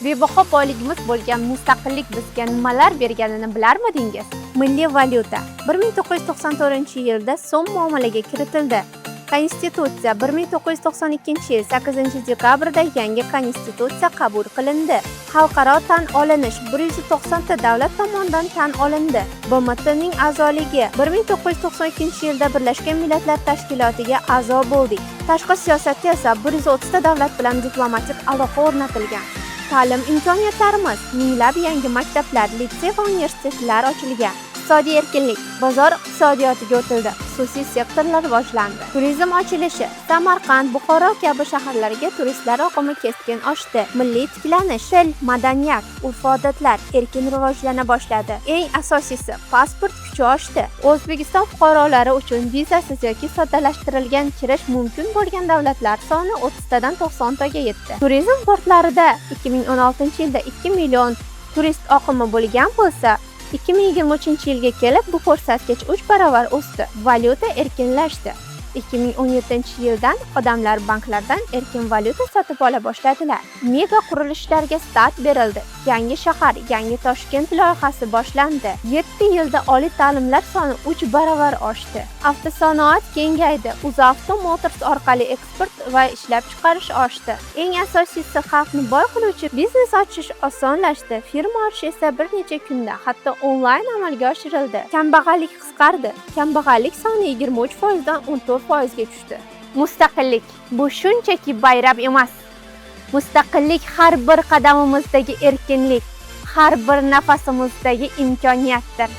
Bebaho boyligimiz bo'lgan mustaqillik bizga nimalar berganini bilarmidingiz? Milliy valyuta 1994-yilda so'm muomalaga kiritildi. Konstitutsiya: 1992-yil 8 dekabrda yangi konstitutsiya qabul qilindi. Xalqaro tan olinish: 190 ta davlat tomonidan tan olindi. BMTning a'zoligi: 1992-yilda Birlashgan Millatlar Tashkilotiga a'zo bo'ldik. Tashqi siyosatda esa 130 ta davlat bilan diplomatik aloqa o'rnatilgan. Ta'lim imkoniyatlarimiz: minglab yangi maktablar, litsey va universitetlar ochilgan. Iqtisodiy erkinlik: bozor iqtisodiyotiga o'tildi, xususiy sektorlar rivojlandi. Turizm ochilishi: Samarqand, Buxoro kabi shaharlarga turistlar oqimi keskin oshdi. Milliy tiklanish: til, madaniyat, urf odatlar erkin rivojlana boshladi. Eng asosiysi, pasport kuchi oshdi. O'zbekiston fuqarolari uchun vizasiz yoki soddalashtirilgan kirish mumkin bo'lgan davlatlar soni 30 tadan 90 taga yetdi. Turizm portlarida 2016 yilda 2 million turist oqimi bo'lgan bo'lsa, 2023 yilga kelib bu ko'rsatkich 3 barobar o'sdi. Valyuta erkinlashdi. 2017 yildan odamlar banklardan erkin valyuta sotib ola boshladilar. Mega qurilishlarga start berildi. Yangi shahar, Yangi Toshkent loyihasi boshlandi. 7 yilda oliy ta'limlar soni 3 barobar oshdi. Avtosanoat kengaydi. UzAuto Motors orqali eksport va ishlab chiqarish oshdi. Eng asosiysi, xalqni boy qiluvchi biznes ochish osonlashdi. Firma ochish esa bir necha kunda, hatto onlayn amalga oshirildi. Kambag'allik qisqardi. Kambag'allik soni 23% dan 14 foizga tushdi. Mustaqillik bu shunchaki bayram emas. Mustaqillik har bir qadamimizdagi erkinlik, har bir nafasimizdagi imkoniyatdir.